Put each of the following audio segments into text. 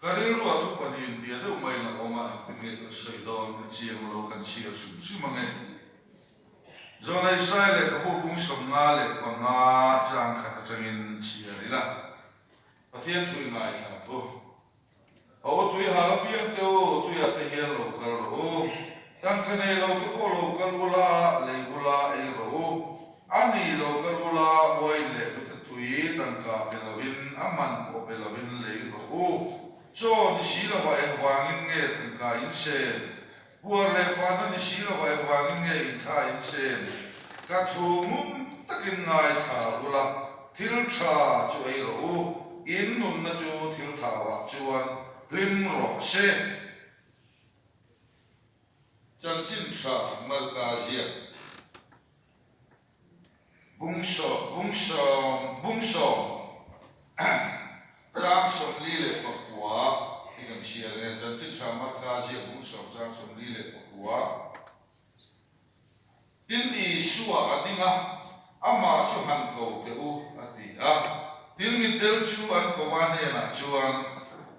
Ka rilru a thupa ni intia deuh maiin a awm a, engtin nge kan sawi dawn ka chiang lo, kan chhiar hrim hrim ang e. Zawnei Sai lehkhabu bung 55 chang khat atangin chhiar ila, Pathian thu i ngaithla ang u. A aw tui hal apiang te u, tuiah te hian lo kal rawh u. Tangka nei lo te pawh lo kal ula, lei ula ei rawh u. A ni lo kal ula, uain leh hnute tui tangka pe lovin, a man pawh pe lovin lei rawh u. Chaw ni si lovah engvangin nge tangka in sen? Puar leh fahna ni si lovah engvangin nge inthla in sen? Ka thu ngun takin ngaithla ula, thil tha chu ei rawh u, in nunna chu thil thauah chuan hlim rawh se. Chanchin tha Marka ziak. Bung sawm, bung sawm, bung sawm, chang 49 hi kan chhiar nge, Chanchin Tha Marka ziak bung sawm chang 49. Tin, Isua a ding a, amah chu han ko teh u, a ti a. Tin, mitdel chu an ko a hnenah chuan,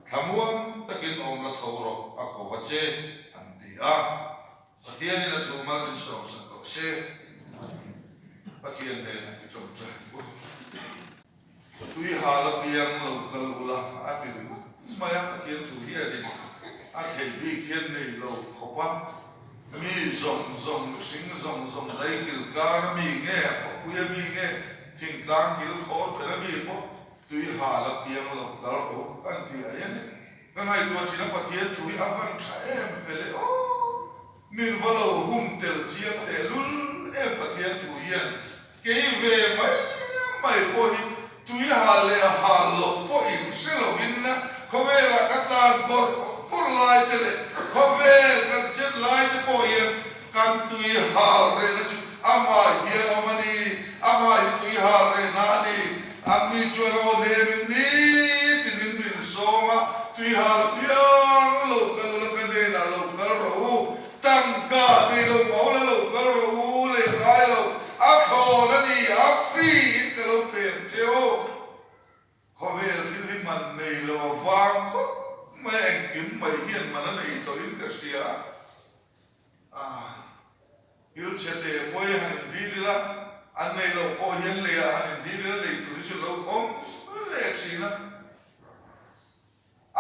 Thlamuang takin awm la tho rawh, a ko a che, an ti a. Pathianin a thu mal min sawmsak tawh se, Pathian hnenah i tawngtai ang u. Tui hal apiang lo kal ula a ti ringawt mai a, Pathian thu hianin a thei bik hian nei lo khawp a, mi zawng zawng, mihring zawng zawng daikil kar a mi nge, a khawpui a mi nge, thingtlang kil khawr ber a mi pawh tui hal apiang lo kal rawh u an ti a hian. Ka ngaihtuah thin a Pathian thu hi a van tha em fel e aw. Min va lo hum tel chiang teh lul em Pathian thu hian kei ve mai mai pawh hi tui hal leh hal lo pawh in hre lovin khawvelah ka tlan bawrh bawrh lai te leh khawvel kan chet lai te pawh hian Kan tui hal rehna chu amah hian awm a ni, amah hi tui hal rehna a ni. Anni chuan aw hnemin nitinin min sawm a, tui hal apiang lo kal ula ka hnenah lo kal rawh u, tangka nei lo maula lo kal rawh u, lei ngai lo, a thlawn a ni, a free in ka lo pe ang che aw. Khawvel thil hi man nei lo a vang khawp mai a, engkim mai hian man a nei tawhin ka hria. A, thil chhe te pawh hi han indil ila, an nei loh pawh hian leiah han indil ila lei tur hi chu lo awm leh thin a.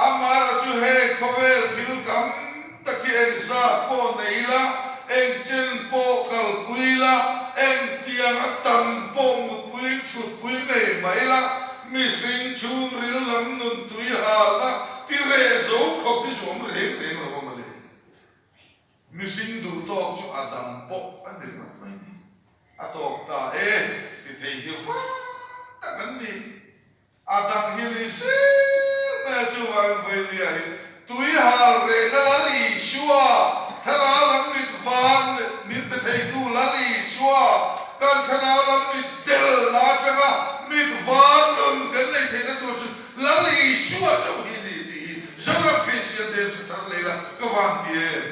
Amaherawh chu heng khawvel thil tam tak hi eng zat pawh nei ila, eng chen pawh kalpui ila, eng tiang a tam pawh mutpuiin thutpui nei mai ila, mihring chhungril lam nun tui halna ti reh zo khawp hi chu awm reng reng lo a mawle. Mihring duh tawk chu a dang pawh a ni ringawt mai ni. A tawk ta e, ti thei hi vang tak an ni. A dang hi ni zel mai a, chuvangin Vailia hi tui hal rehna Lal Isua, Thlarau lam mit van min pe theitu Lal Isua, kan Thlarau lam mit delna atanga mit van nun kan nei theihna tur chu Lal Isua chauh hi ni tih hi Zoram Kristian te hian hre thar leh ila ka van ti em?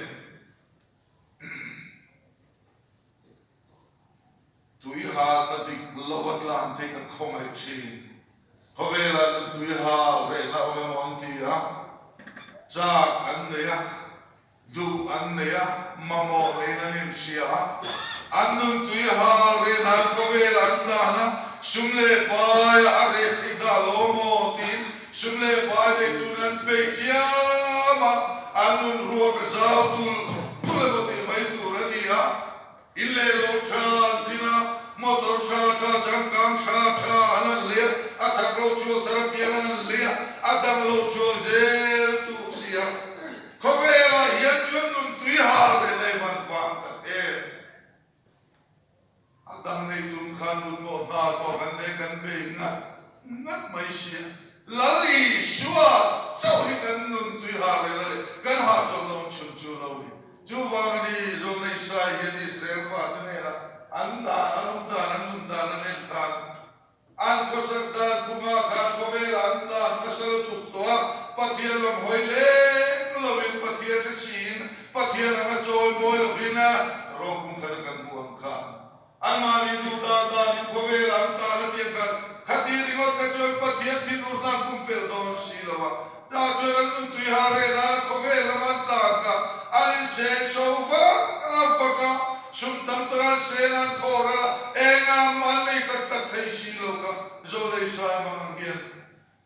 Tui halna dik lo a tlan te ka khawngaih thin. Khawvelah nun tui hal rehna awm emaw an ti a, chak an nei a. Duh an nei a, mamawh neiin an inhria a, an nuntui hal reh nan khawvel an tlan a, sum leh paia a reh theih dah lo maw tiin sum leh pai neituin an peih chiam a, an nun ruak a zau tulh tulh emaw tih mai tur a ni a. In leh lo tha an ding a, motor tha tha changkang tha tha an han lei a, a thar lo chhuak thar apiang an han lei a, a dang lo chhuak zel tu si a. Khawvelah hian chuan nun tui hal reh nei van vang tak em? A dang nei tum khan mut mawh hnar pawh kan nei kan bei ngat ngat mai si a. Lal Isua chauh hi kan nun tui hal rehna leh kan hahchawlhna awm chhun chu lo ni. Chuvang a ni, Zawlnei Sai hian Israel fate hnenah an dan, an awm dan, an nun dan an en khan, an khawsak dan phungah khan khawvelah an tlan nasa lutuk tawh a, Pathian lam hawi leng lovin, Pathian hre siin, Pathian anga chawi mawi lovin rawng kum khat a kan hmuh ang khan. Anmahni duh dan danin khawvelah an tlan a tiang khan khati ringawt kha chuan Pathian thinurna an pumpelh dawn si lo a. Tah chuan. chuan an nun tui hal reh nana khawvel lama an tlan kha an inseng so vak a vak a, sum tam tak an seng a, an thaw ral a, engah mah an nei tak tak thei si lo kha Zawlei sai mang ang hian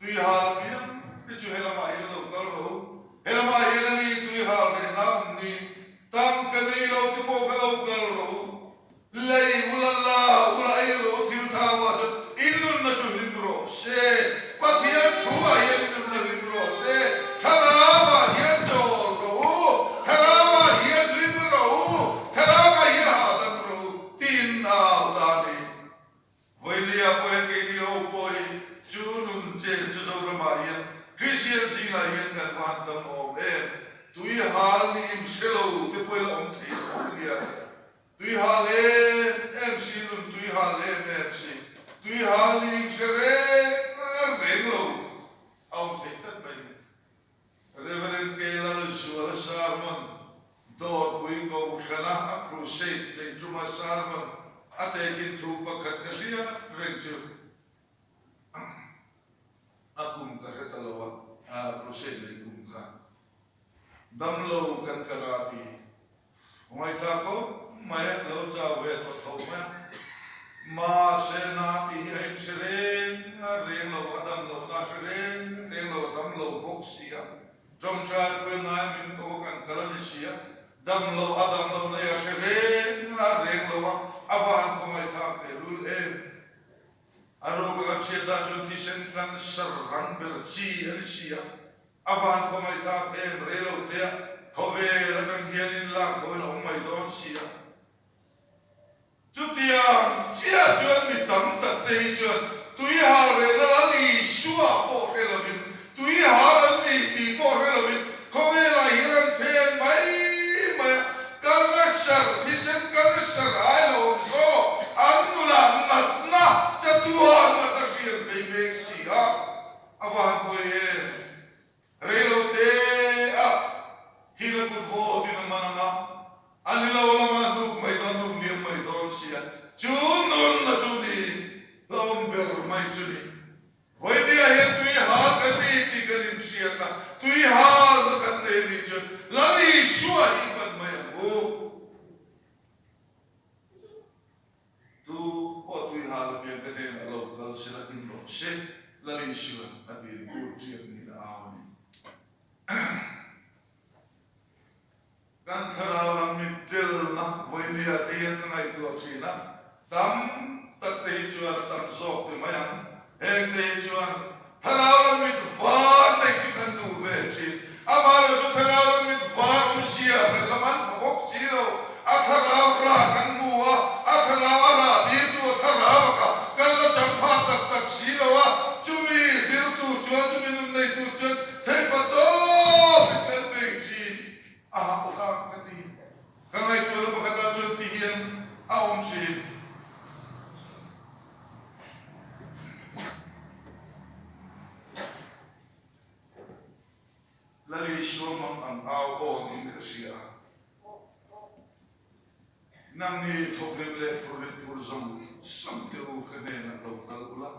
tui hal apiang te chu helamah hian lo kal rawh u, helamah hian a ni tui hal rehna awm ni, tam ka nei lo te pawh kha lo kal rawh u. Lei ula la ula ei rawh u thil tha vah chuan i nunna chu hlim rawh se. Pathian thu ah hian i nunna hlim rawh se. Thlarau ah hian chawl rawh u, thlarau ah hian hlim rawh u, thlarau ah hian hahdam rawh u tiin a au ta a ni. Vawilia pawh hian keini ho pawh hi chu nun chen chu Zoramah hian Kristian zingah hian kan va han tam awm em? Tui hal ni inhre lo te pawh ila awm thei tho nia. Tui hal em em si nun tui hal em em si tui hal ni in hre reng reng lo a awm thei tlat mai ni. Reverend Kelal Zuala sermon Dawrpui Kohhrana a crusade neih tuma sermon a tekin thu pakhat ka hriat reng chu a kum ka hre ta lo a, crusade neih kum kha damlo kan kal a ti. Ngaithla khawp mai a lo chau ve tawh tho mai a, mahse na tih hi a inhre reng a reng lo, a dam loh na hre reng reng lo, a dam lo bawk si a, tawngtai pui ngai min ko a kan kal a ni si a, dam lo a dam lo na hi a hre reng a reng lo a, a va han khawngaih-thlak tehlul em. A ruka kan hriat dan chuan thisen cancer rang ber chi a ni si a, A van khawngaihthlak em rei lo te a, khawvel atang hian in lak bo in a awm mai dawn si a. Chutiang chiah chuan mi tam tak te hi chuan tui hal rehna lal Isua pawh hre lovin, tui hal an ni tih pawh hre lovin khawvelah hian an then mai mai a, cancer, thisen cancer ai lo awm zawk, an nunah natna chatuan natna hriat vei mek si a. A van pawi em? Rei lo te a thil a kut vawt in a man ang a, a ni lo lama hnuk mai dawn, hnuk liam mai dawn sia, chu nunna chu ni hlauhawm ber mai chu ni. Vawinia hian tui hal kan ni tih kan inhriat a, tui halna kan nei anih chuan Lal Isua hi i pan mai ang u. Tu pawh tui hal apiang ka hnenah lo kal sela in rawh se, Lal Isuan a ti ni kut ṭiak niin a au a ni. Kan thlarau lam mitdelna vawilia te hian ka ngaihtuah ṭhin a, tam tak te hi chuan a tam zawk ti mai ang. Heng te hi chuan thlarau lam mit var neih chu kan duh ve thin. Amaherawh chu thlarau lam mit var awmzia kan la man pha bawk si lo. A thlarau rah kan hmu a, a thlarau a rah tirtu a thlarau a kha kan la chang pha tak tak si lo a. Chumi zir tur chuan, chumi nun nei tur chuan theihpa tawpin kan bei thin a hahthlak ka ti. Ka ngaihtuahna pakhatah chuan ti hian a awm thin. Lal Isua mang ang au aw niin ka hria a. Nangni thawkrim leh phurrit phur zawng zawng te u ka hnenah lo kal ula,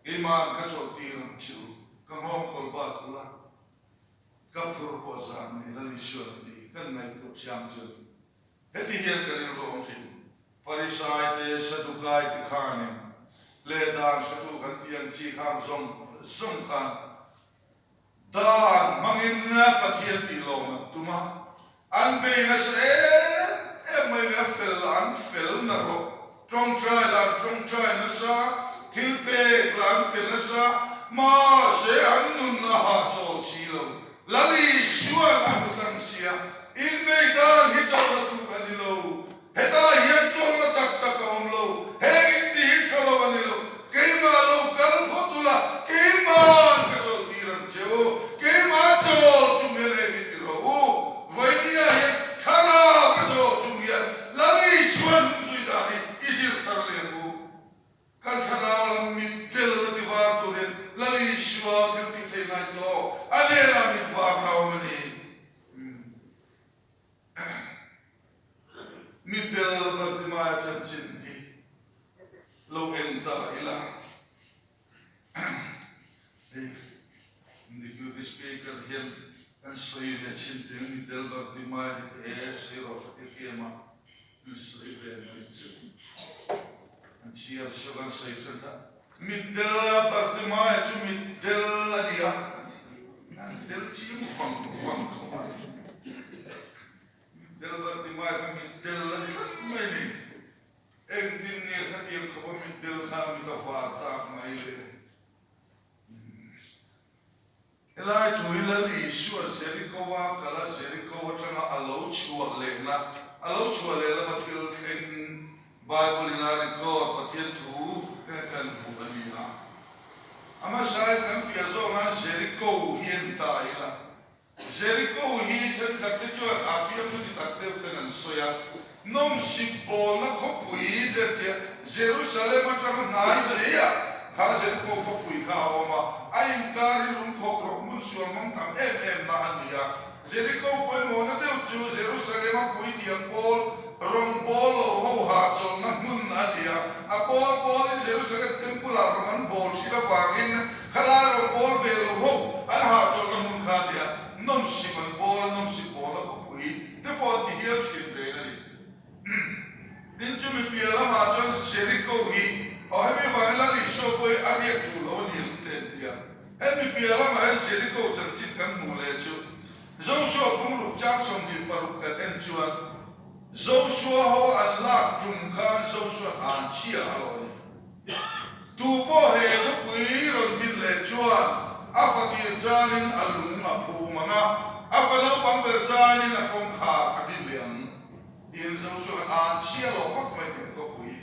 keima'n ka chawlhtir ang che u, ka nghawng kawl bat ula, ka phur pawh zan a ni, Lal Isua'n a ti, kan ngaihtuah thiang chuan. Heti hian ka rilru awm thin. Farisai te, Sadukai te khanin leh dan hretu kan tih ang chi khan zawng zawng khan dan hmangin Pathian tih lawm an tum a, an bei nasa em em mai mai a, fel lah an fel na rawh, tawngtai lah an tawngtai nasa, thil pek lah an pe nasa, mahse an nun a hahchawl si lo. Lal Isuan a hmu tlang sia, Inbei dan hi chawlhna tur a ni lo. Hetah hian chawlhna tak tak a awm lo. Heng inti hi tha lo a ni lo. Keimah lo kal phawt ula, keima'n ka chawlh tir ang che u. Keimah chawl chung hian heng hi ti rawh u. Vawinia hian thlarau ka chawl chung hian Lal Isuan hung zui dan hi i zir thar leh ang u. Kan thlarau lam mit tel a ti var turin Lal Isua thil tih thei ngai tawh a hnenah mit var na awm a ni. Mitdel Bartimaia chanchin hi lo en ta ila. Hei Deputy Speaker. sawi ve chhin teng mitdel Bartimaia hi ti e sawi rawh ka ti kem a, an sawi ve mai chu. An chhiar chhiar an sawi chuan kha mitdel Bartimaia chu mitdel a ni a, an del chiang vang vang khawp a. Mitdel Bartimaia kha mitdel a ni tlat mai a ni. Engtin nge khatiang khawpa mitdel kha mit a var tak mai le? Helai thu hi Lal Isua Jeriko-a kal a, Jeriko atanga a lo chhuah lehna, a lo chhuah leh lama thil thleng Bible-in a record Pathian thu kan hmu a ni a. A hmasain kan fiah zawk nan Jeriko hi en ta ila. Jeriko hi thenkhat te chuan a fiamthu ti tak deuh ten an sawi a, nawmsip bawlna khawpui te an ti a, Jerusalem atanga hnai hleiah kha Jeriko khawpui kha a awm a, a inkar hi lungkhawk rawk hmun sual mang tam em em na a ni a. Jeriko pawimawhna deuh chu Jerusalem a puithiam pawl rawngbâwl lo ho hahchawlhna hmun a ni a, a pawl pawlin Jerusalem Temple-ah rawng an bâwl ṭhin avangin Khalai rawngbâwl ve lo ho an hahchawlhna hmun kha a nia, nawmsip an bâwl a, nawmsip bâwlna khawpui te pawh an ti hial ṭhin reng a ni. Tin, chumi piah lamah chuan Jeriko hi aw hemi vangin Lal Isua pawh hi a riak duh lo a ni ang te an ti a. Hemi piah lamah hian Jeriko chanchin kan hmuh leh chu Joshua pumruk chang 26 kan en chuan Joshua ho an lak tum khan Joshua'n an chhia a lo a ni. Tu pawh he khawpui rawn din leh chuan a fatir chanin a lung a phum ang a, a fa naupang ber chanin a kawngkhar a din leh ang tiin Joshua khan an chhia lo vak mai he khawpui.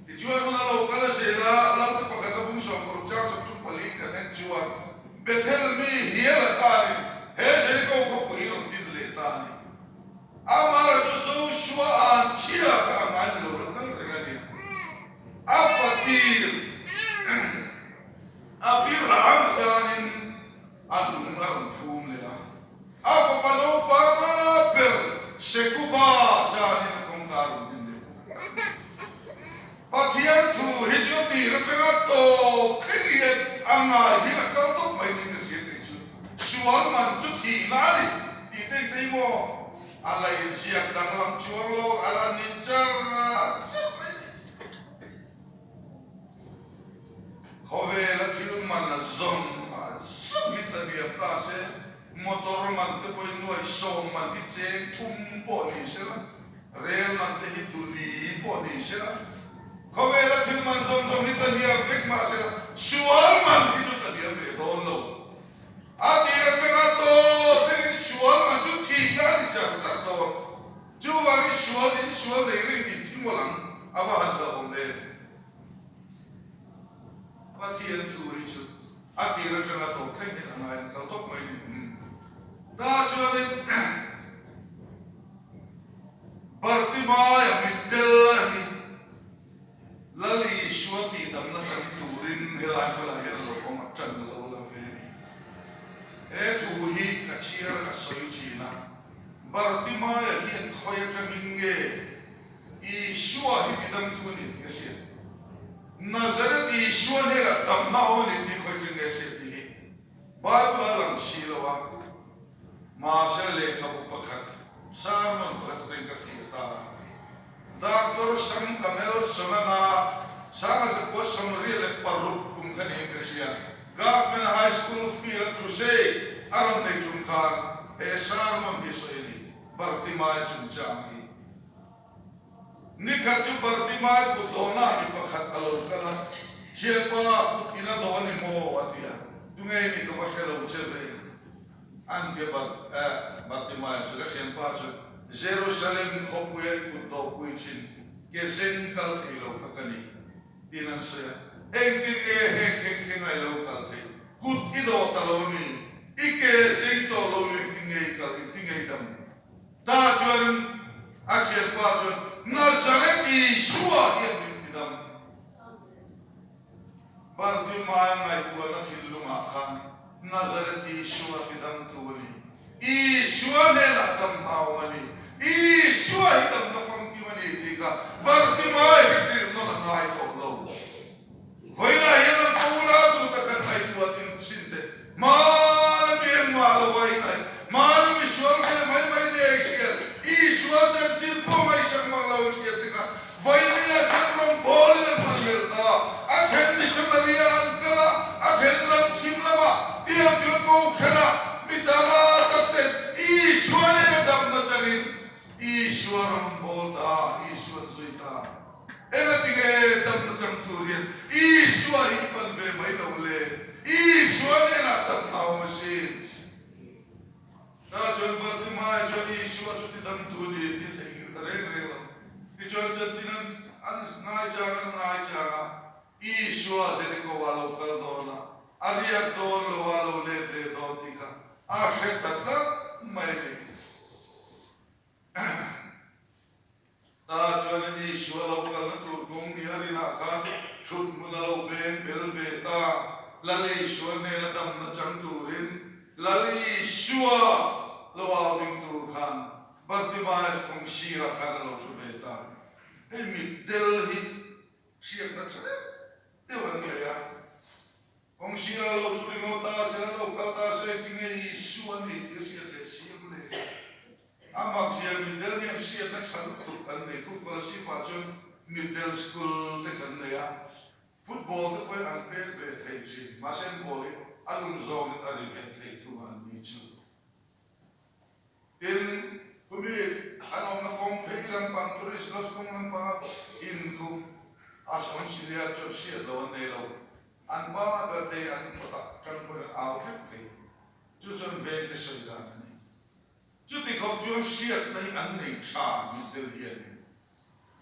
Tichuan hun a lo kal a zel a, Lalte pakhat a bung 60 chang 34 kan en chuan Bethel mi hial a khanin he Jeriko khawpui rawn din leh ta a ni. Amaherawhchu Joshua an chhia kha a ngai ni lo la kal reng a nia. A fatir Abiram atangin a lung a rawn phum leh a, a fapa naupang ber Sekuba atangin a kawngka a rawn din leh ta tak tak a ni. Pathian thu hi chu a tir atanga tawp thleng hian a ngai hian a kal tawp mai niin ka hria kei chu. Sual man chu thihna a ni tih te engte hi maw a la inziak danglam chuang lo, a la ni char char mai ni. Khawvela thil man a zawng a zawng hi tla diam ta se, motor man te pawhin nuai sawm man hi cheng thum pawh ni se la, rel man te hi tuli pawh ni se la, khawvela thil man zawng zawng hi tla diam vek mah se la, sual man hi chu tla diam ve dawn lo. A tir atanga tawp thlengin sual man chu thihna a ni char char dawn. Chuvangin sual in sual nei rin in thi mawlh ang a va han hlauh awm em? Pathian thu hi chu a tir atanga tawp thleng hian a ngaiin a kal tawp mai ni. Ta chuanin Bartimaia mitdella hi Lal Isua tihdamna chan turin helai hmunah hian a lo awm a, ṭan a lo la ve a ni. He thu hi ka chhiar ka sawi thin a, Bartimaia hian khawi aṭangin nge Isua hi tidamtu a ni tih a hriat? Nazareth Isua hnenah damna awm a ni tih khawi aṭangin nge a hriat tih hi Bible-ah a lang si lo a. Mahse lehkhabu pakhat, sermon pakhat atangin ka fiah ta a. Doctor Sam Kamelson-ana Sanga Zakua 86 kum kha niin ka hria. Government High School field-a crusade a rawn nei tum khan he sermon hi sawi a ni, Bartimai chungchang hi. Ni khat chu Bartimai kut dawhnaah mi pakhat a lo kal a, Thianpa, kut in a dawh a ni maw? a ti a. Tunge i nih ka va hre lo che ve. An ti a, Bartimaia chu ka thianpa chu Jerusalem khawpuia i kut dawhpui thin ke zeng kal thei lo kha ka ni, tiin an sawi a. Engtin nge heng thleng thleng a i lo kal theih? Kut i dawh ta lo a mi? I ke zeng tawh lo mi engtin nge i kal? Engtin nge i dam? Ta chuan a thianpa chuan, Nazareth Isua hian min ti dam. Bartimaia ngaihtuahna thinlungah khan Nazareth Isua tidamtu a ni. Isua hnenah damna a awm a ni. Isua hi damna famkim a ni tih kha Bartimaia hi hrilh nawn a ngai tawh lo. Vawiinah hian an paula tu tak an ngaihtuah tin sin teh. Hmana mi engmah lo va i ngaih. Hmana. Isua rawng bawl ta, Isua'n zui ta. Engatinge damna chang tur hian Isua hi i pan ve mai lo le? Isua hnenah damna a awm asin. Tah chuan Bartimaia chuan Isua chu tidamtu a ni tih a theihnghilh ta reng reng lo. Tichuan chanchin an an ngaichang an ngaichang a, Isua Jeriko-ah lo kal dawn a, a riak dawn lo a, lo let leh dawn tih kha a hre ta tlat mai a ni. Tah chuanin Isua lo kalna tur kawng ni a rinah khan thut hmun a lo beng bel ve ta. Lal Isua hnena damna chang turin Lal Isua lo au ding tur khan Bartimaeus kawng sirah khan a lo thu ve ta. Hei mitdel hi hriatna tha deuh deuh an nei a. Kawng sirah lo thu ringawt ta se, a lo kal ta se, tinge Isua a ni tih a hriat leh si ang le? A makzia mitdel hian hriatna tha lutuk an nei. Khu Kolasib-ah chuan mitdel school te kan nei a, football te pawhin an pek ve thei thin, mahse an ball hi a lum zawngin a ri ve thei thung a an ni chu. Tin, khumi an awmna kawng phei lampang, tourist lodge kawng lampanga in khu a sawm silia chuan hriat lo an nei lo. An pa ber thei an kawtah tang pawhin an au hrep thei. Chu chuan vengte sawi dan a ni. Chuti khawp chuan hriatna hi an nei tha mitdel hi a ni.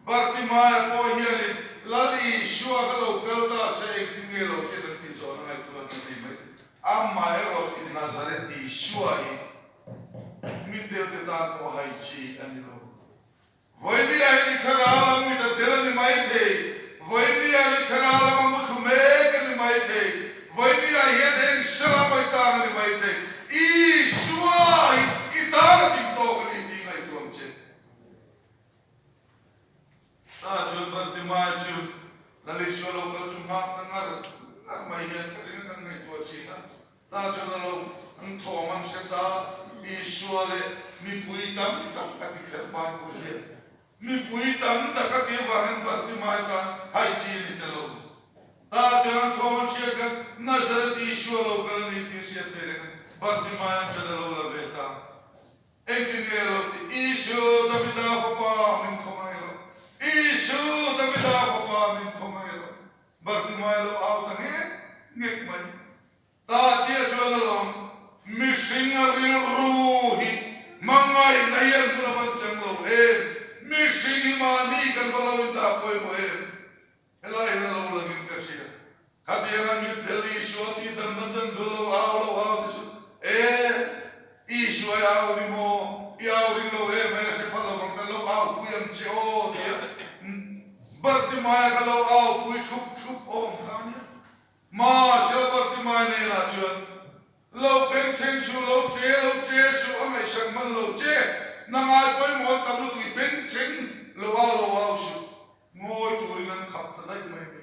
Bartimaia pawh hianin Lal Isua kha lo kal ta se engtin nge lo hriat ang tih zawhna ngaihtuah an nei mai thei. Amaherawhchu i Nazareth Isua hi mitdelte tan pawh hai chi a ni lo. Vawinia hi ni thlarau lam mit a tel a ni mai thei. Vawinia ni thlarau lam a muthlu mek a ni mai thei. Vawinia hian eng salam awi tang a ni mai thei. Isua hi i tan a tling tawk a ni tih ngaihtuah ang che. Tah chuan Bartimaia chu Lal Isua lo kal chu nghak ta ngar ngar mai hian ka ring a kan ngaihtuah thin a. Tah chuan a lo an thawm an hre ta, Isua leh mipui tam tak a ti kher Bible hian. Mipui tam tak a tih avangin Bartimaia tan hai chi a ni ta lo. Tah chuan an thawm an hriat khan Nazareth Isua lo kal a ni tih hriat ve reng Bartimaia an ṭan a lo la ve ta. Engtin nge lo ti? Isu, Davida fapa, min khawngaih rawh. Isu, Davida fapa, min khawngaih rawh. Bartimai lo au ta ngek ngek mai. Tah chiah chuan alawm, mihring a rilru hi hmangaihna hian hmun a van chang lo em? Mihring hi mahni kan va lo indah pawimawh em? Helai hian a lo langin ka hria. Khatianga mitdel Isua tih damna chan duh lo au lo au ti suh. E, Isua i au ni maw? I au ring lo em ai a hre phal lovang kan lo au pui ang che aw tia Bartimaia kha lo au pui thup thup awm kha a nia. Mahse Bartimai hnenah chuan Lo bengchheng suh, lo ṭe, lo ṭe suh, a ngaihsak hman lo che. Nangai pawimawh an tam lutuk i bengchheng lo au lo au suh. Ngawi turin an khap ta daih mai ni.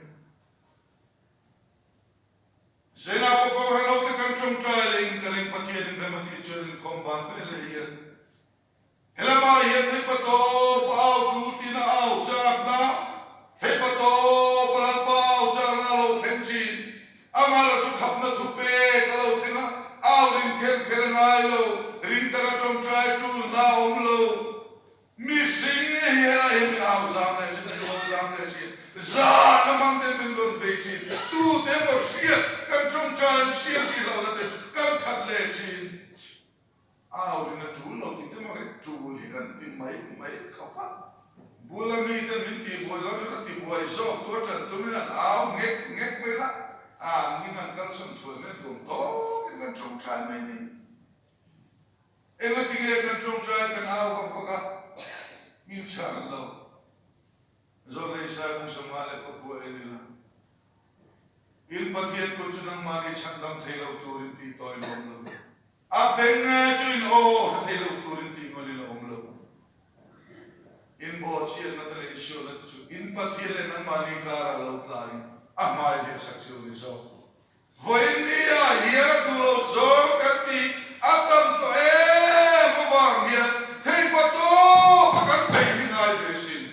Zena pawh Kohhran hote kan ṭawngṭai leh in ka ring Pathian in rem a tih chuan inkhawm ban ve leh hian helamah hian theipa tawp a au ṭul tiin a au chakna, theipa tawp a lalpa au chakna a lo thleng ṭhin. Amah lo chu khapna thu pek a lo thleng a, au ring kher kher a ngai lo, ring taka ṭawngṭai ṭulna a awm lo. Mihring hi helai hian min au zam leh thin, min haw zam leh thin, zan a hmang ten min rawn bei thin, tute emaw hriat kan tawngtai an hriat tih hlauhna te kan khat leh thin. Au rin a tul lo tih te mah hi tul hi kan ti mai mai khawp a, bula mi ten min tihbuai dawn chuan a tibuai zawk tur a tan tumin an au ngek ngek mai la, an ning an kalsawn thuai mai duam tawkin kan tawngtai mai ni. Engati nge kan tawngtai kan au vak vak a, min chhan lo. Zawlei Sai Mungsama leh Papua en ila, In Pathian kut chu nangmahni chhandam thei lo turin tih tawi lawm lo. A beng nge chu in aw hre thei lo turin tih ngawlin a awm lo. In bawhchhiatna te leh in sualna te chu in Pathian leh nangmahni karah lo tlaiin a hmai leh sak chu ni zawk. Vawinia hian a duh lo zawng kan tih a tam tawh em avang hian theipa tawpa kan bei hi ngai ve sin.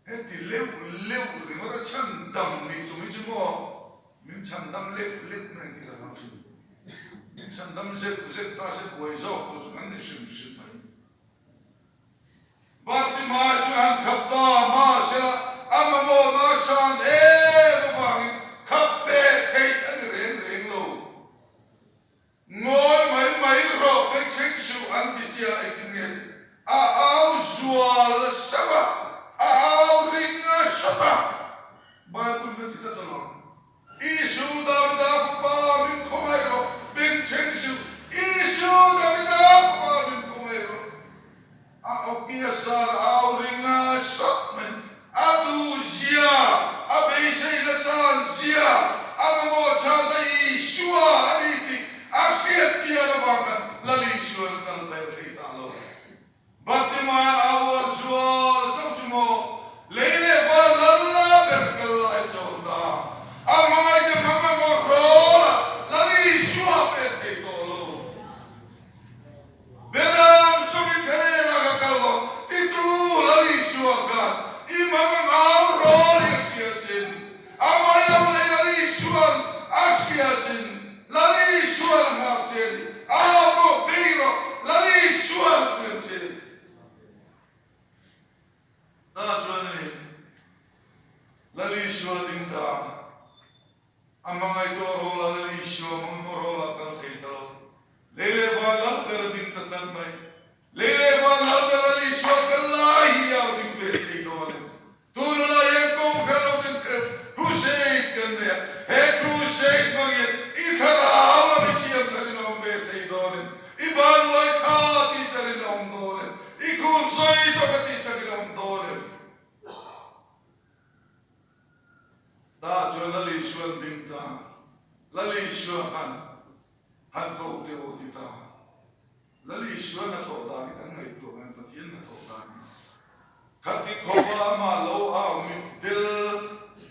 Heti leuh leuh ringawt a chhan dam nih tum hi chu maw min chhan dam leuh leuh mai ang tih ka hlau thin. Min chhan dam zeuh zeuh ta se buai zawk tur chu kan ni hrim hrim mai. Ngawi mai mai rawh bengchheng suh an ti che a, engtin nge ti? A au zual sauh a, a au ring a sawt a, Bible na ti tlat alawm. Isu Davida fapa min khawngaih rawh, bengchheng suh, Isu Davida fapa min khawngaih rawh. A awki a sar a au ring a sawt mai. A duh zia, a beiseina chan zia, a mamawh chhanna Isua a ni tih a hriat chian avang khan Lal Isuan a kal pel thei ta lo. Bartimaean a uar zual sauh chu maw, lei leh van lal la ber kal lai chawl ta. A hmangaihte hmang a maw rawl a, Lal Isua pek thei tawh lo. Beram zawngin thlaleng a ka kal lo titu Lal Isua khan i hmang ang au rawl hi a hria chin. Amah lo lei Lal Isua'n a hria sin. Lal Isua'n a nghak che a ni. Au rawh, bei rawh, Lal Isua'n a pui ang che. Tah chuan a ni Lal Isua ding ta. A hmangaih tawh rawl a Lal Isua hmang rawl a kal thei ta lo. Lei leh van lal ber a ding ta tlat mai. Lei leh van lal ber Lal Isua kal lai hi au ding ve thei dawn em? Tun hunah hian Kohhran lo ten crusade kan nei a, he crusade hmang hian i thlarau lam i siam tharin a awm ve thei dawn em? I vanluai tha tih charin a awm dawn em? I khum sawi tawk a tih chakin a awm dawn em? Tah chuan Lal Isua'n ding ta, Lal Isua khan han ko teh u ti ta. Lal Isua hnathawh dan hi kan ngaihtuah ngai, Pathian hnathawh dan hi. Khati khawpa amah lo au mitdel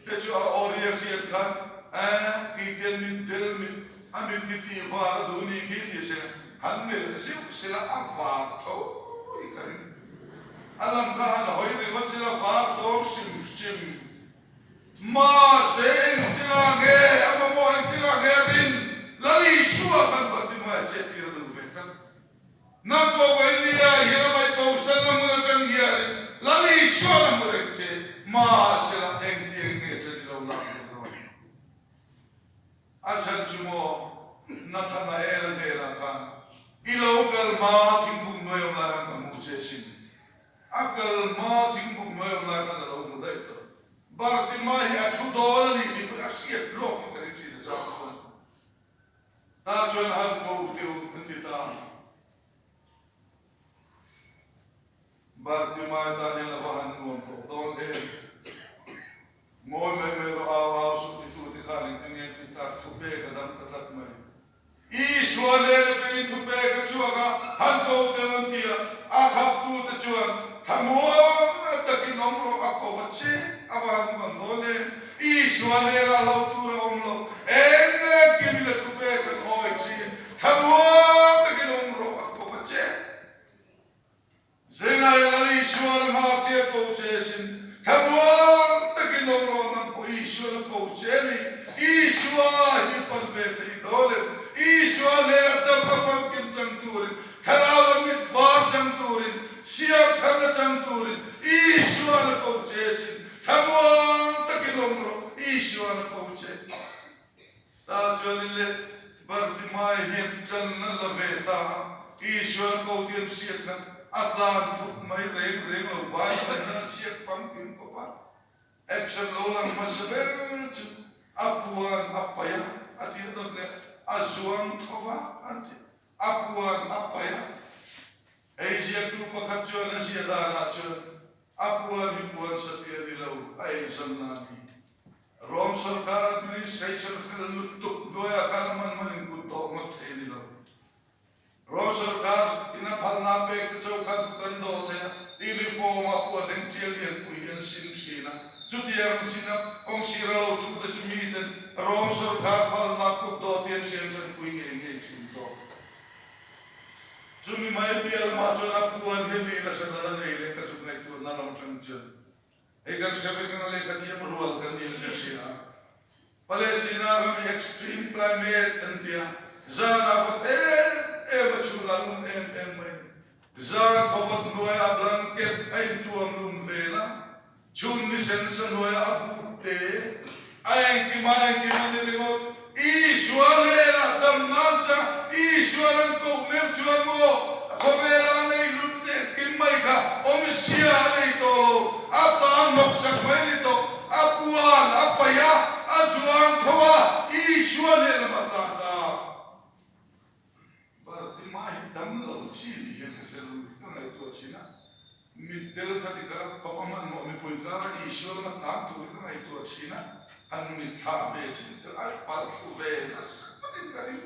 te chu a aw ria hriat khan, Eh, khi khian mitdel mit, a mit khi tih var a duh ni khi ti se, han melh zeuh sela a var tho i ka ring. A lam kha han hawi ringawt sela var dawn hrim hrim. Mahse eng chila nge a mamawh eng chila nge rin Lal Isua khan Bartimaia chet tir a duh ve tlat. Nang pawh vawi nia hian a mai bosan na hmun atang hianin Lal Isua na hmu reng che mahse la engtiang nge chen i lo lak ve dawn? A chhan chu maw Nathanael a hnenah khan i lo kal hma thingbuk hnuai awm lai khan ka hmu che sin. A kal hma thingbuk hnuai awm lai khan a lo hmu daih tawh. Bartima hi a thu dawn a ni tih pawh a hriat lawk hi ka ring thin a chang chuan. Tah chuan han ko teu an ti ta. Bartimai tan hian a va han nuam tawh dawn em? Ngawi mai mai rawh au au suh titute khan engtin nge tih tak thupek a dang ta tlat mai. Isua nen atangin thupek a chhuak a, han ko teu an ti a, a khaptute chuan thlamuang takin awm rawh a ko a che a va han nuam dawn em? Isua nena lo tur a awm lo, eng engkim in a thupek an awi thin, thlamuang takin awm rawh a ko a che. Zenai Lal Isuan a nghak che a ko che sin, thlamuang takin awm rawh nang pawh Isuan a ko che a ni. Isua hi pan ve thei dawn em? Isua hnenah damna famkim chang turin, thlarau lam mit var chang turin, siam tharna chang turin Isuan a ko che sin, thlamuang takin awm rawh Isuan a ko che. Tah chuan in leh Bartimai hian ṭan a la ve ta a, Isuan a ko tih an hriat khan a tlan thut mai reng reng lo, Bible hian a ziak famkim khawp a, action lo lang hmasa ber chu a puan a paih a, a tir dawt leh a zuang tho va an ti, a puan a paih a, ei ziaktu pakhat chuan a zia danah chuan a puan hi puan satliah ni lo, a eizawnna a ni. Rom sorkar administration fel lutuk hnuaiah khan a hman hmanin kut dawh ngawt thei a ni lo. Rom sorkar in a phalna pek te cho khan kut an dawh thei a, uniform a puan eng tial lian pui hi an sin thin a, chutiang an sin a, kawng sira lo thu te chu miten Rom sorkar phalna kut dawh tih an hriat tanpui ngei ngei thin zawk. Chumi mai piah lamah chuan a puan hi mi in a hran a la nei leh ka zuk ngaihtuahna lam atang chuan Hei kan hria vek ang a lehkha thiam rual kan niin ka hria a. Palestina ram hi extreme climate an ti a, zan a vawt em em a chhun a lum em em mai a ni. Zan khawvawt hnuaiah blanket a intuam lum vel a, chhun ni sen sa hnuaiah a buk te a engkim a engkim a ni ringawt. Isua hnenah dam nan chang. Isuan an koh meuh chuan maw khawvela a nei lut teh kim mai kha awmzia a nei tawh lo, a tan hnawksak mai ni tawh, a puan a paih a, a zuang tho a, Isua hneh lamah tlan ta. Bartima hi dam lo chi ni hian ka hre lo ni, ka ngaihtuah thin a, mitdel kha ti kar a papa hmanhmawh mipui kara Isua lama tlan tur hi ka ngaihtuah thin a, han mitthla ve chin tel ai palh thlu ve nasa ngawtin ka ring.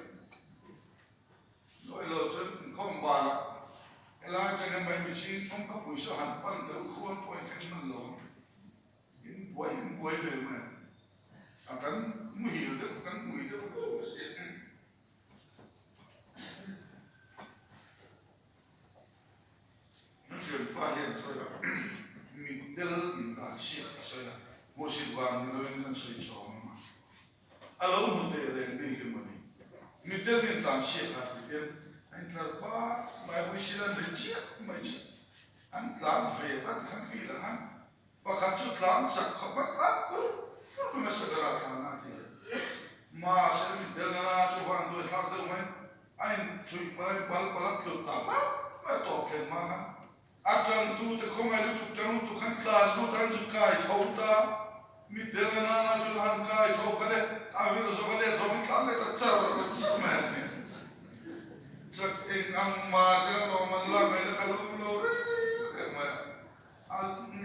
Nuai lo chuan inkhawm banah helai atang hian maimichhing kawngka pawisa han pan deuh khuan pawh a inthleng hman lo ang. In buai in buai ve mai a, kan muhil deuh kan ngui deuh ruau a si. Ka thianpa hian a sawi a, mitdel intlansiak a sawi a, hmuhsit vang ni loin kan sawi chhawng ang a, a lo hmu teh reng bik emaw ni? Mitdel intlansiak ah tih hian a intlar pat mai a, huisil an ri chiah mai chu an tlan ve ta ti khan feel ang a. Pakhat chu tlang chak khawp a tlan pur pur mai hmasa ber ah tlan a ti. Mahse mitdel nana chu van duai thlak deuh mai a in chhuih palh a in pal palh a tlut ta hlauh mai a tawp thleng hma khan a tang tu te khawngaih lutuk tang lutuk khan tlan lut an zut kai tho ta mitdel nana chu han kai tho kha le a vir zawk a let zawk in tlan leh ta char char mai a ti. Chak eng ang mahse a lawm an lak ngaihna kha lo lo reng reng mai a. A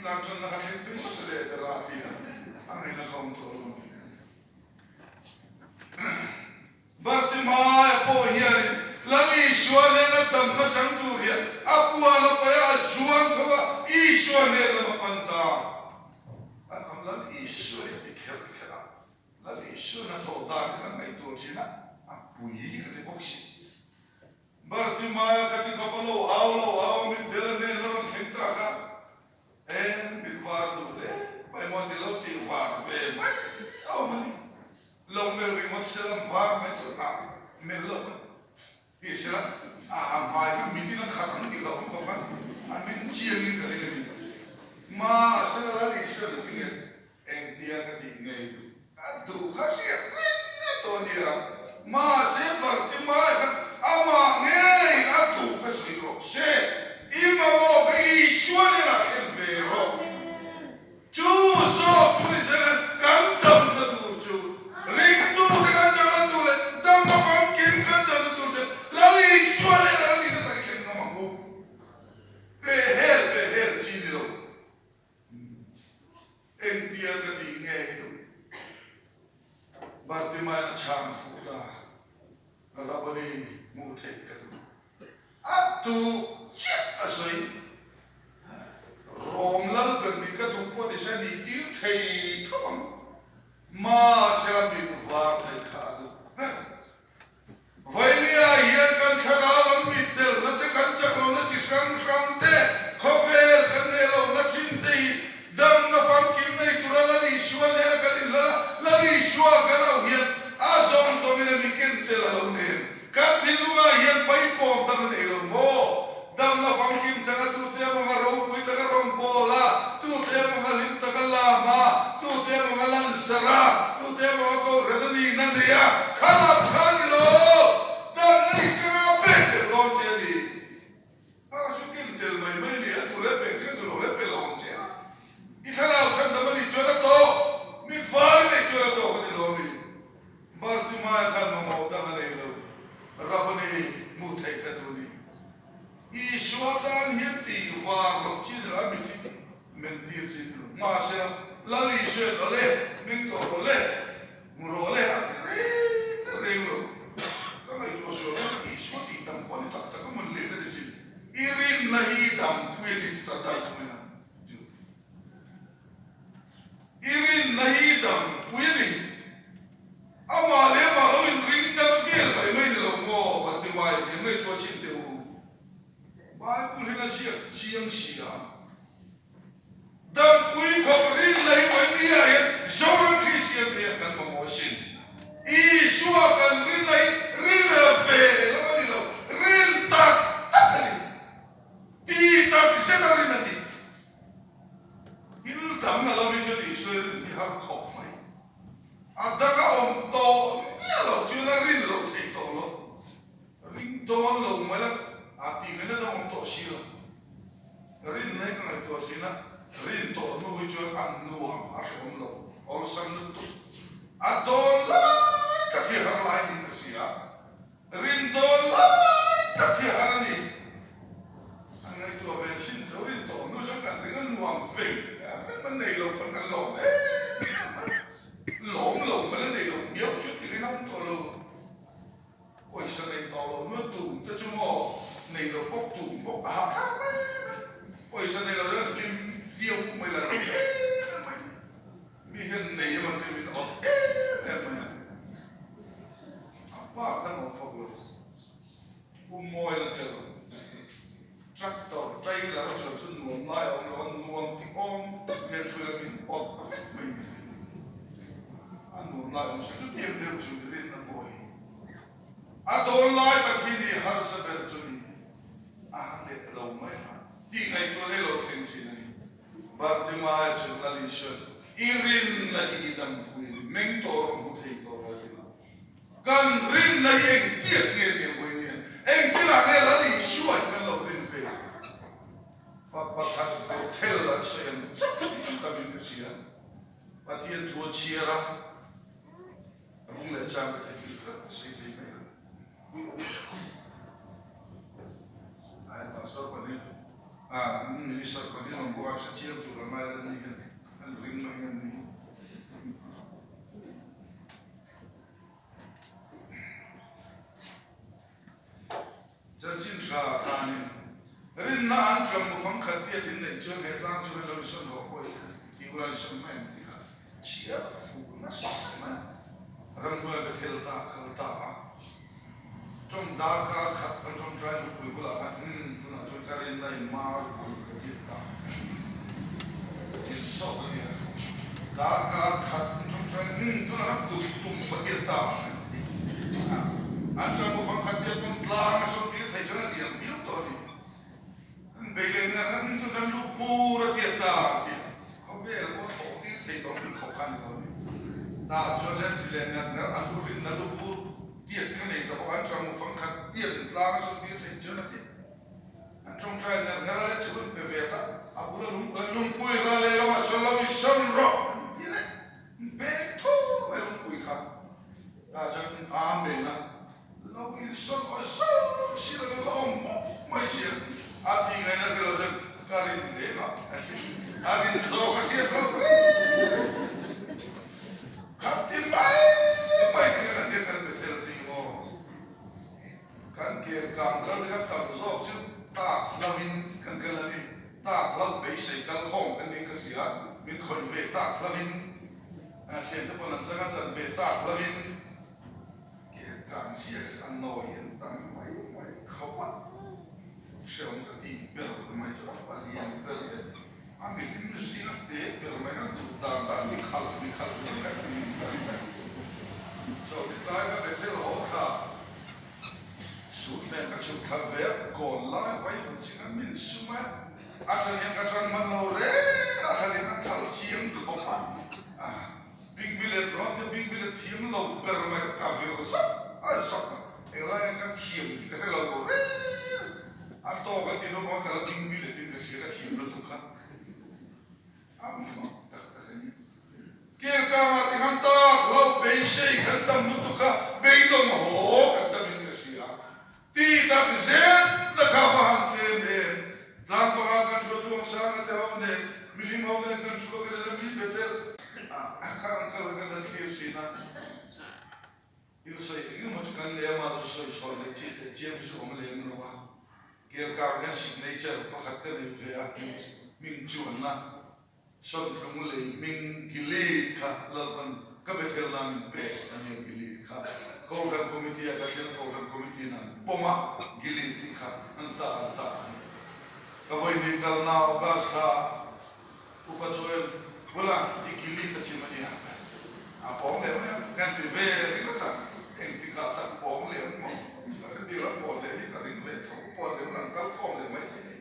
tlan tanna kha thleng phei hmasa leh ber a ti a, a ngaihna kha awm tawh lo a ni. Bartimaia pawh hianin Lal Isua hnena damna chang tur hian a puan a paih a, a zuang tho a, Isua hnen lam a pan ta. A ram Lal Isua hi a ti kher kher a, Lal Isua hnathawh dan kha ngaihtuah thin a, a pui a ti bawk si. Bartimaia kha ti khawp a lo au lo au a mit del a hnen a rawn thleng ta kha e mit var a duh hle mai maw ti lo tih var ve mai a awm a ni. Lo mel ringawt sela var mai chu a mel lo a ti sela a a hmai kha mitin a khat ang tih lo awm khawp a a min chiang in ka ring a ni. Mahse la Isua ni thing e Engtia ka tih ngei duh a duh kha hriat reng a tawh a nia. Mahse Bartimai khan amah ngei a duh kha sawi rawh se, i mamawh kha Isua nen a thlen ve rawh. Chu zawk chu ni zel kan damna tur chu ringtute kan chakna tur leh damna famkim kan chakna tur chu Lal Isua nen a nihna tak i thlen ngam ang u. Pe hel pe hel chi ni lo. Engtia ka tih nge i duh? Bartimai'n a chhang fuh ta, Rabboni hmuh theih ka duh. A duh chiah a sawi. Rom lal ber nih ka duh pawh tise nih tir thei tho ang. Mahse a mit var theih kha a duh ber. Vainia hian kan thlarau lam mitdelna te, kan chaklohna chi hrang hrang te, khawvel kan nei lohna thin te hi damna famkim nei tura Lal Isua nena kan inhlan a, Lal Isua kan auh hian a zawng zawngin a mi ken tel a lo nen. Kan thinlungah hian paipawm dang a nei lo maw? Damna famkim changa tute amawnga ropui taka rawngbâwl a, tute amawnga hlim taka lam a, tute amawnga lansar a, tute amawnga kohhran a nihna nei a, kha lam kha a ni lo. Damna i siam anga pek tel dawn che a ni. A chu ken tel mai mai a ni, a duh leh pek che, a duh lo leh pe lo ang che a. I thlarau chhandam a nih chuan a tawk, mit var i neih chuan a tawk a ni lo a mi. Bartimaia khan mamawh dang a nei lo, Rabboni hmuh theih ka duh a ni. Isua tan hian tih var loh chi ni lo, a mit hi tih men tir chi ni lo. Mahsela, Lal Isua in rawh le, min tawh rawh le, hmu rawh le a ti reng reng lo. Ka ngaihtuah sual khan Isua tih dam pawh a ni tak tak a mun leh ka ti chin. I rinna hi dampui a ni ti ta daih mai a. I rinna hi dampui a ni. Amah leh amah lo inring dam vel mai mai ni lo maw? Bartimai hi ngaihtuah chhin teh u. Bible hian a ziak chiang si a. Dampui khawp rinna hi Vawinia hian Zoram Kristian te hian kan mamawh asin. Isua kan rinna hi rinna ve lam a ni lo, rin tak tak a ni. Ti tak zet a rin a ni. Thil dang a lo ni chuan Isua rin hi har khawp mai. A dang a awm tawh miah loh chuan a rin loh theih tawh lo. Ring. Dawn lo mai la, a tih ngaihna dang awm tawh si lo. Rinna hi ka ngaihtuah thin a, rin tawh hnu hi chuan a nuam a hrehawm lo, awlsam lutuk. A dawn lai tak hi har lai niin ka hria. Rin dawn lai tak hi har a ni. An ngaihtuah ve chin tho, rin tawh hnu chuan kan ring a nuam veng veng a nei lo pawn kan lawm em em mai. Lawm lo mai la nei lo miau chu tiin a awm tawh lo. Pawisa nei tawh lo nuat tum te chu maw nei lo bawk tum bawk a hahthlak mai mai. Pawisa nei lo hian hlim viau mai la ram em em mai ni. Mi hian nei emaw ti min awm em em mai a. A bak dang awm bawk lo. Pu Mawi la tia lo. Tractor trailer a chuan chu nuam lai a awm lo a, nuam ti awm tak hian hruai la min awt a vek mai ni thei. A nuam lai awm si chutiang deuh chu i rinna pawh hi a dawn lai tak hi ni harsa ber chu ni a leh lo mai a tih ngaihtuah leh lo thleng thin a ni. Bartimaia chu Lal Isuan i rinna hi i dampui a ni, meng tawh rawh hmu thei tawh rawh a ti lo. Kan rinna hi engtiak nge ni ang vawiin hian? Engtinah nge Lal Isua hi kan lo rin ve? Pa pakhat Bethel an sawi ang chauh hi kan tam in ka hria. Pathian thu a chhiar a, a vung leh chang ka thei thil tlat a sawi thei mai lo. Ai Pastor panin, ah Minister panin awm bawk a, hre chiang tur a ngai lan ni hian an ring mai ngam ni. Chanchin tha khanin rinna an ṭam mufang khat tiat in neih chuan he tlang chu hei lo insawn rawh pawh i ti ula insawn mai ang tih kha chhiar fuh nasa mai a. Ramhnuai Bethel ta a kal ta a, ṭawng darkar khat kan ṭawngṭai nupui bulah khan umm tunah chuan ka rinna in mar bul ka tiat ta thil sawt a nia. Darkar khat an ṭawngṭai umm tunah khan kut tum ka tiat ta an ti a, an ṭang mufang khat tiat pawn tlang a sawn tir thei chuan a liam viau tawh a ni. An bei leh ngar a, umm tunah chuan lu bur a tiat ta an ti a, khawvel pawh thlawh tir thei tawh ang tih khawp kha a ni tawh a ni. Tah chuan le an ti leh ngar ngar, an lu rinna lu bur tiat kha nei ta bawk a, an ṭang mufang khat tiat in tlang a sawn tir thei chuan a ti. An ṭawngṭai ngar ngar a le thu an pe ve ta, a bula lungpui lungpui ral leh lamah sawn lo i sawn rawh an ti leh beng tho mai lungpui kha tah chuan Amen a lo insawn aw zawng si lo la awm mup mai si a, a tih ngaihna hre lo chuan ka rin reng a a ti a rin zawk a hriat loh reng kha ti mai mai te kha kan tia kan Bethel te hi maw. Kan ker kang kal te kha tam zawk chu tak lovin kan kal a ni. Tak lo beisei kal khawm kan ning ka hria. Min khawih ve tak lovin thiante pawn an chang a chan ve tak lovin ker kang ziak chu a nawi an tam mai mai khawp a. Hreawm ka tih ber mai chu a palian ber e. A mihlim zing a te ber mai a duh dan dan mi khalh mi khalh mai kha ka ning ta ringawt. Chawlhni tlai ka Bethel haw thla sut nen ka chhuk thla ve a, kawn lai vai hun ching a min sum a, a then hian ka tang hman lo reng a, a then hian ka thal chiang khawp a, big billet rawn te big billet thiam lo ber mai kha ka vir zak a zak a, englai hian ka thiam tih ka hre lo reng a, tawk an ti naupang a ka la big billet in ka hria ka thiam lutuk kha. A mak tak tak a ni. Kilkangah ti khan tak lo beisei kan tam lutuk a, beidawng haw kan tam in ka hria. Ti tak zel na kha va han tlem em. Tlang panga kan thua tuang sanga te ho nen, milim ho nen kan thua kan en a mi Bethel ah kha an kal a kan han thlir thin a. Thil sawi eng emaw chu kan leh a, mah chu sawi chhuah leh chi teh chiam hi chu awm lem lo a. Kelkang hian signature pakhat ka nei ve a, hming chuanna Sawntlung lei hming Gilead kha Lalpan ka Bethel nan min pek a nia Gilead kha Kohhran Committee a ka thlen a Kohhran Committee in an pawm a Gilead tih kha an ta an ta a ni. Ka vawihnih kalna August thla ah Upa chuan bula i Gilead a chim a nia a pawng leh mai a, kan ti ve ringawt a, engtikah tak pawng leh ang maw? Ka ring bik lo, pawn leh hi ka ring ve tho, pawn leh hun an kal khawm leh mai thei ni.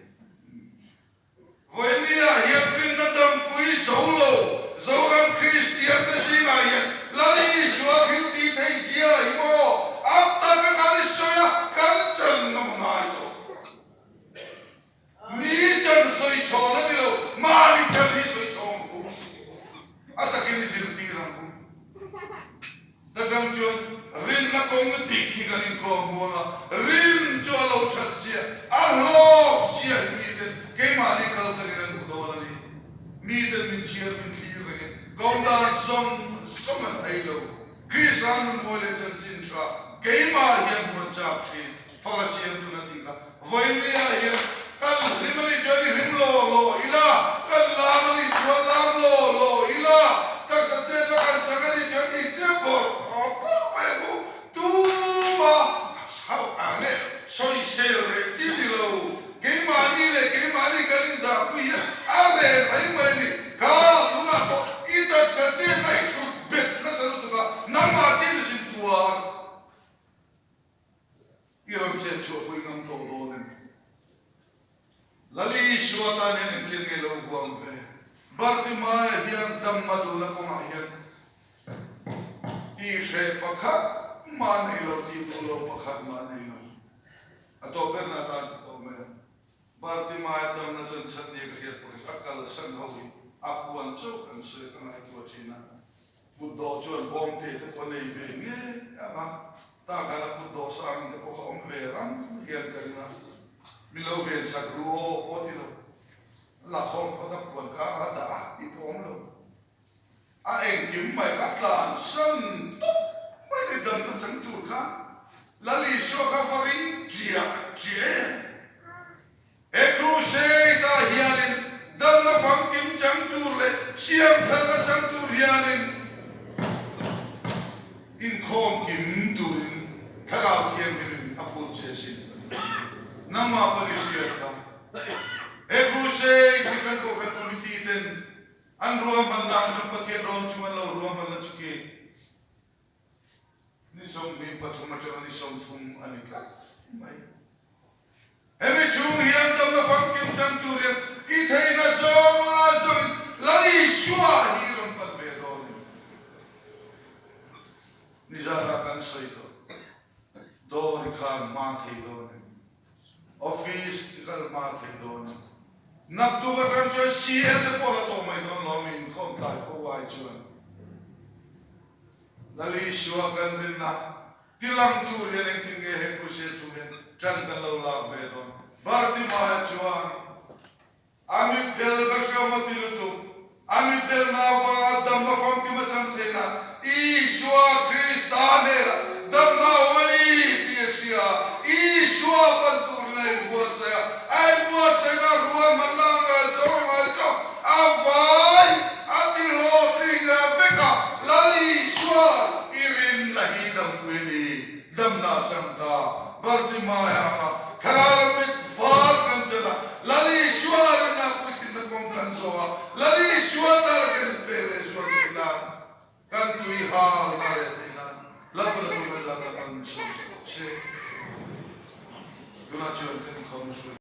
Vawinia hian rinna dampui zo lo Zoram Kristian te zingah hian Lal Isua thil tih theih zia hi maw? A taka kan i sawi a, kan chan. Vawinia hian kan hlim a nih chuan i hlim law law ila, kan lam a nih chuan lam law law ila, taksa chetna kan chang a nih chuan i che bawrh bawrh mai ang u. Tuma chauh ang e, sawisel reh chi ni lo. Keimahni leh keimahni kan inzahpui hian a reh mai mai a ni. Ka tunah pawh i taksa chetna i thut bet nasa lutuk a, nangmah chin a sin tuar. I rawn chet chhuahpui ngam tawh dawn em? Lal Isua tan hian engtin nge lo huam ve? Bartimaia hian damma duhna kawngah hian tihhreh pakhat mah nei lo, tih duh lo pakhat mah nei lo. A tawp berna atan ka tawh mai a. Bartimaia damna chan chhan nia ka hriat pawh hi a kalsan ho hi a puan chauh an sawi ka ngaihtuah thin a. Kut dawh chuan bawngte te pawh nei ve ngei ang a, tah khan a kut dawh sangin te pawh kha awm ve ram hian ka ring a, min lo ven sak ru aw pawh ti lo, la khawm phawt a puan kar a dah a tih pawh awm lo. A engkim mai kha tlan san tawp mai ni damna chang tur khan Lal Isua kha va ring chiah chiah em? He crusade ah hianin damna famkim chang tur leh siam tharna chang tur hianin inkhawm kim turin Thlarau Thianghlimin a phut che sin. Nangmah pawn i hriat kha. He crusade hi kan Kohhran Committee ten an ruahmanna ang chuan Pathian rawn chung an lo ruahmanna chu khi Ni 23 atanga ni 30 a ni tlat mai. Hemi chhung hian damna famkim chang tur hian i theihna zawnga zawngin Lal Isua hi i rawn pan ve dawn em? Nizanah kan sawi tawh, dawr i khar hma thei dawn em? Office i kal hma thei dawn em? Naktuk atang chuan CL te pawh la tawh mai dawn lo mi inkhawm tlai fo ai chuan. Lal Isua kan rinna tilang tur hian engtin nge he crusade chhung hian ṭan kan lo lak ve dawn? Bartimaia chuan a mitdel ka hriam a ti lutuk. A mitdelna avanga damna famkim a chang theihna Isua Krista hnenah damna a awm a ni tih a hria a. Isua pan turin a inbuatsaih a, a inbuatsaihna ruahmanna a ngaihzawng ngaihzawng a vai A ti hlawhtling a vek a, Lal Isua i rinna hi dampui a ni, damna a chang ta. Bartimaia anga thlarau lam mit var kan chan a, Lal Isua rinna puitlinna kawng kan zawh a, Lal Isua tara kan inpe leh zual theih nan, kan tui hal na reh theih nan, Lalpana tu kan zat lam an min sawm sak rawh se. Tunah chuan kan inkhawmna hruai.